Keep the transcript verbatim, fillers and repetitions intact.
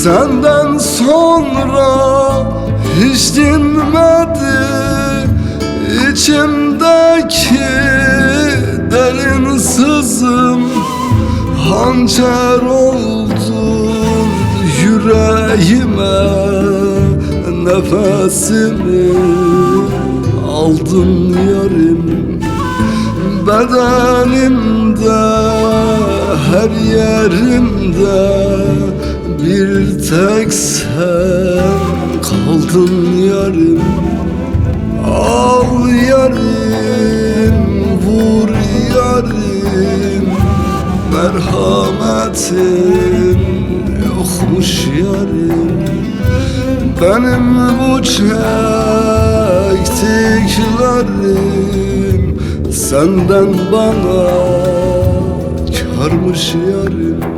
Senden sonra hiç dinmedi içimdeki derin sızım. Hançer oldun yüreğime, nefesimi aldın yarim. Bedenimde, her yerimde bir tek sen kaldın yarim. Al yarim, vur yarim, merhametin yokmuş yarim. Benim bu çektiklerim senden bana karmış yarim.